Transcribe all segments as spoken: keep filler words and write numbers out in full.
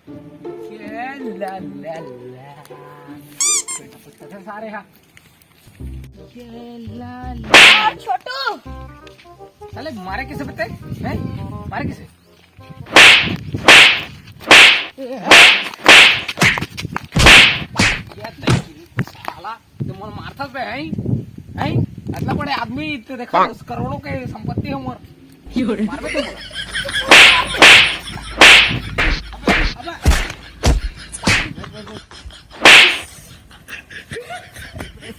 ये ला ला ला। बेटा, कुछ तो सारे हा। ये ला ला। छोटू। साले मारे किसे बते? हैं? मारे किसे? ये देखी साला, तो मोर मारथस बे, हैं? हैं? अतला बड़े आदमी, तो देखा, दस करोड़ों के संपत्ति हे मोर। मारबे तो मोला। अबे, अबे।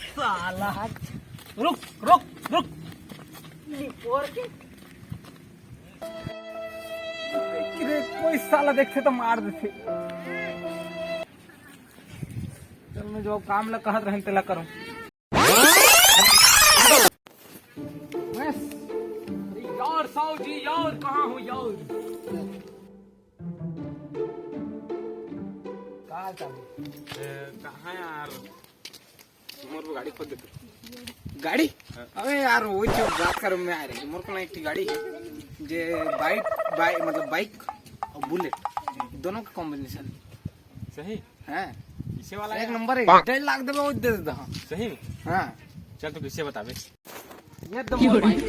साला, रुक, रुक, रुक। ये पोर के। किरे, कोई साला देखथे त मार देथे। चल, मैं जो काम ला कहत रहेन, तेला करूँ। बस। अरे यार, साहू जी, यार, कहाँ हो यार? का हाल चाल हे? ए, कहाँ यार? मोर को गाड़ी खोज देते। गाड़ी? हाँ। अबे यार, वो जो बात करो, मैं आ रही। मोर को ना एक ठी गाड़ी हे, जे बाइक, बाइक, मतलब बाइक और बुलेट, दोनों का कॉम्बिनेशन। सही? हाँ। इसे वाला एक यार। नंबर हे, डेढ़ लाख देबे, वो दे देता हूँ। सही में? हाँ। चल, तो किसे बताबे? ये तो मोर बाइक।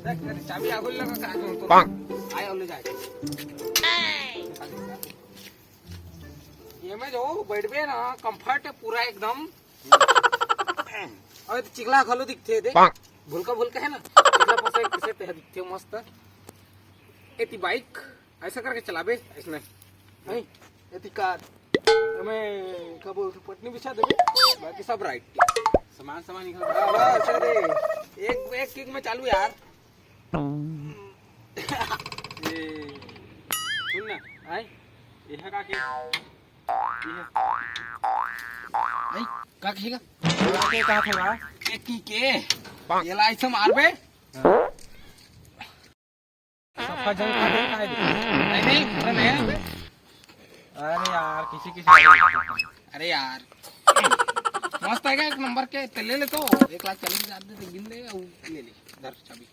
देख, मेरी चाबी आगो लगा, का करूँ तो? आए, ले जाए। ये में जो बैठबे ना, कंफर्ट हे पूरा एकदम। अबे तो चिखला घलो दिखथे दे। भुलका भुलका हे ना, चिखला फंसा एक पीछे ते दिखथे मस्त। एती बाइक ऐसा करके चलाबे, ऐसने। नहीं, एती कार। मैं का बोलते, पटनी बिछा देबे, बाकी सब राइट। सामान, सामान निकाल। हाँ, बस, अरे, एक, एक किक में चालू यार। ए, सुन ना, आय, ये है का के? ये है। नहीं, का कहेगा? का के कहा था? एक की के? ये ला ऐसे मार बे। हाँ। सबका जंग खा दे, खा दे। नहीं, नहीं, पूरा नया है। अरे यार, किसी किसी का अरे यार, मस्त है क्या? एक नंबर के, ते ले ले तो, एक लाख चालीस हजार दे, गिन ले, वो ले ले, धर चाबी।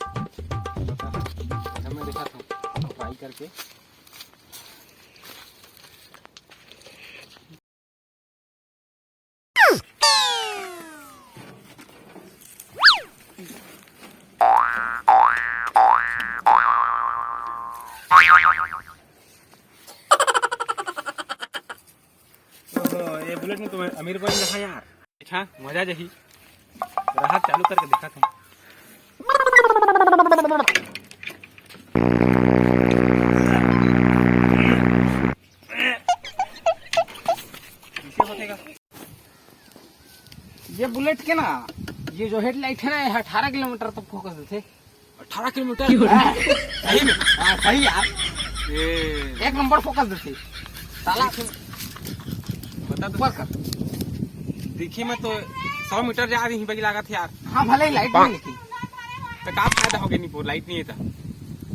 अच्छा, मैं देखा था, ट्राई करके। ओहो, ये बुलेट में तो अमीर बन रहा यार। अच्छा, मजा जही। रहा, चालू करके देखा था। इसे होते का? ये बुलेट के ना, ये जो हेडलाइट है ना, ये अठारह किलोमीटर तक फोकस देथे। अठारह किलोमीटर? हाँ। सही में? हाँ, सही यार। ये एक नंबर फोकस देथे। साला बता तो। ऊपर कर। देखी मैं तो सौ मीटर जा रही बगी लागत यार। हाँ, भले ही लाइट नहीं लेकिन। तो का फायदा हो गया, नहीं वो लाइट नहीं है तो?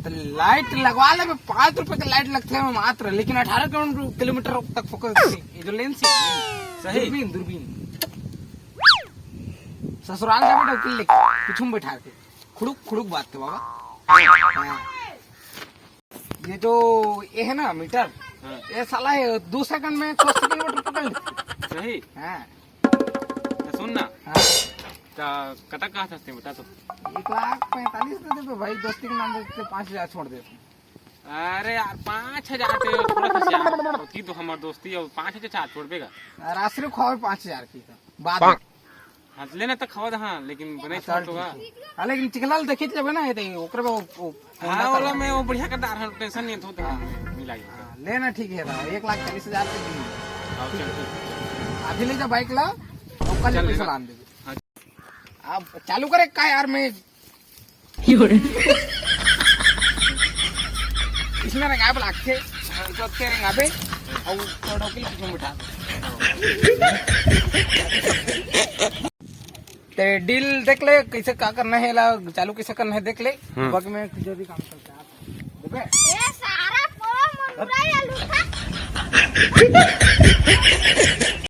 तो लाइट लगवा ले, पाँच रुपए के लाइट लगते हैं मात्र, लेकिन अठारह किलोमीटर तक फोकस देथे। ये जो लेंस है, सही। दूरबीन, दूरबीन। ससुराल जाबे डौकी ले, पीछू में बैठा के। खुड़ुक, खुड़ुक बात के बाबा। हाँ। ये जो, ये है ना मीटर, हाँ। ये साला है, दो सेकंड में सौ किलोमीटर पकड़ लेते। सही? हाँ। तो सुन ना। हाँ। तो कतक कहा था, बता तो। एक लाख पैंतालीस दे देबे भाई, दोस्ती के नाम पे पाँच हजार छोड़ दे। अरे यार, पाँच हजार तो थोड़ा सा यार, होती तो हमार दोस्ती, और पाँच हजार चार छोड़ देगा। राशि रखो पाँच हजार की तो बात। हाँ, लेना तो खावा था, हाँ, लेकिन बने हाँ, छोड़ चल होगा। ठीक है। हाँ, लेकिन चिखलाल देखित लेबे ना, ये तो ओकरे में वो, वो हाँ, ओला मैं वो बढ़िया करदार है, टेंशन नहीं होता, हाँ। मिलाई। हाँ, लेना ठीक है ना, एक लाख चालीस हजार के दिन। हाँ, चल, ठीक। अभी ले जा बाइक ला, और कल चल, पैसा लेना। लान देबे। हाँ। अब चालू करे का यार, मैं इसमें रंगाबे लागथे, सब के रंगाबे, और थोड़ा के पीछे में बैठा। ते डील देख ले, कैसे का करना है, ला चालू कैसे करना है, देख ले। हम्म। बग में जो भी काम करता है, आप देबे। ए सारा पोरो मुंडरा या लूठा।